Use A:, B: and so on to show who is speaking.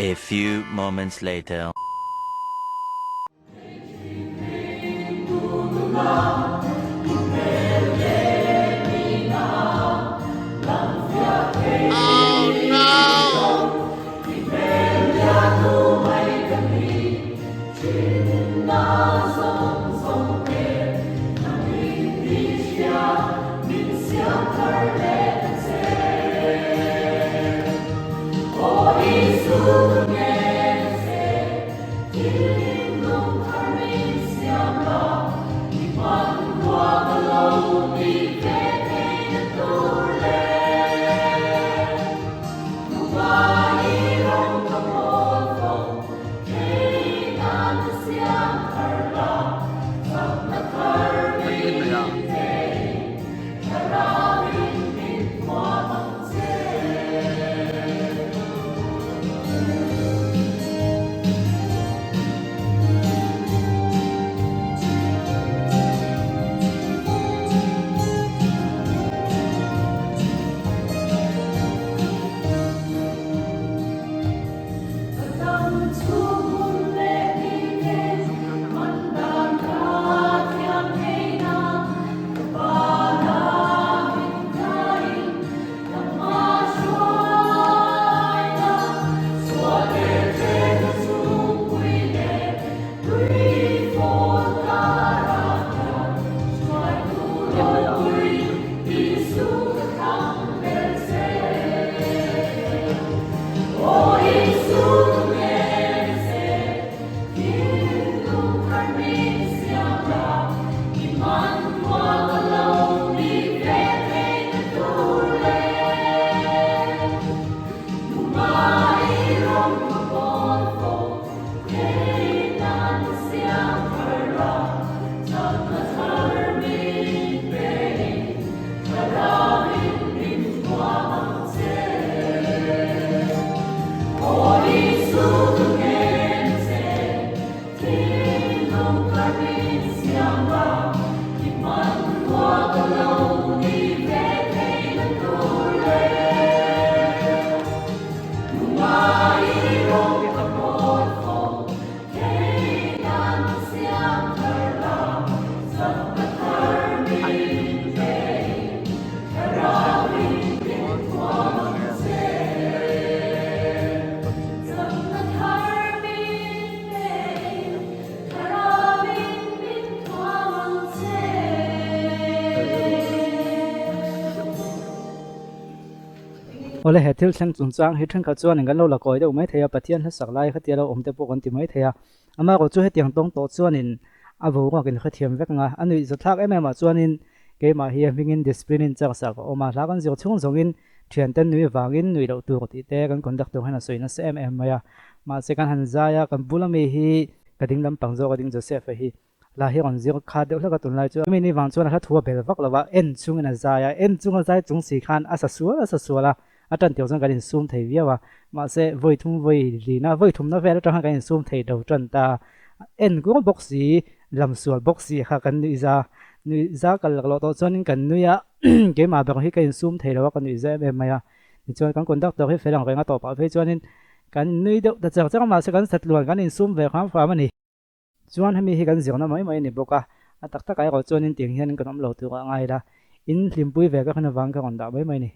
A: A few moments later.
B: Awle he thil thleng chungchang hi thenkhat chuanin kan lo la kawi deuh mai thei a, Pathian hlasak lai khatia lo awm te pawh kan ti mai thei a. Amaherawh chu hetiang tawng tawh chuanin a boruak in hrethiam vek ang a, a nuih zathlak em em ah chuanin keimah hi a hmingin discipline in chaksak a awm a, hla kan zir chhung zawngin thianten nui vangin nuih loh tur tih te kan conductor hian a sawi nasa em em mai a. Mahse kan han zai a, kan bula mi hi ka ding lampang zawk a ding Joseph-a hi Hla hi rawn zir kha deuh hlek a tunlai chu mi ni vang chuan a hla thu a bel vak lo a, en chungin a zai a, en chunga zai chung si khan a sa sual a sa sual a, a tan tir chuan kan insum thei viau a, mahse vawi thum vawi lina vawi thumna vel atang khan kan insum thei lo tan ta, en kuang bawk si lam sual bawk si kha kan nuih za nuih za kal laklawh tawh chuanin kan nui a, keimah ber hi ka insum thei lo a ka nuih za em em mai a, tichuan kan conductor hi fel ang reng a tawpah phei chuanin kan nui deuh ta char char a mahse kan satluan kan insum ve hram hram a ni. Chuan hemi hi kan zirna mai mai a ni bawk a, a tak takah erawh chuanin tiang hian kan awm lo tur a ngai la, in hlimpui ve ka hran avang ka rawn dah mai mai a ni.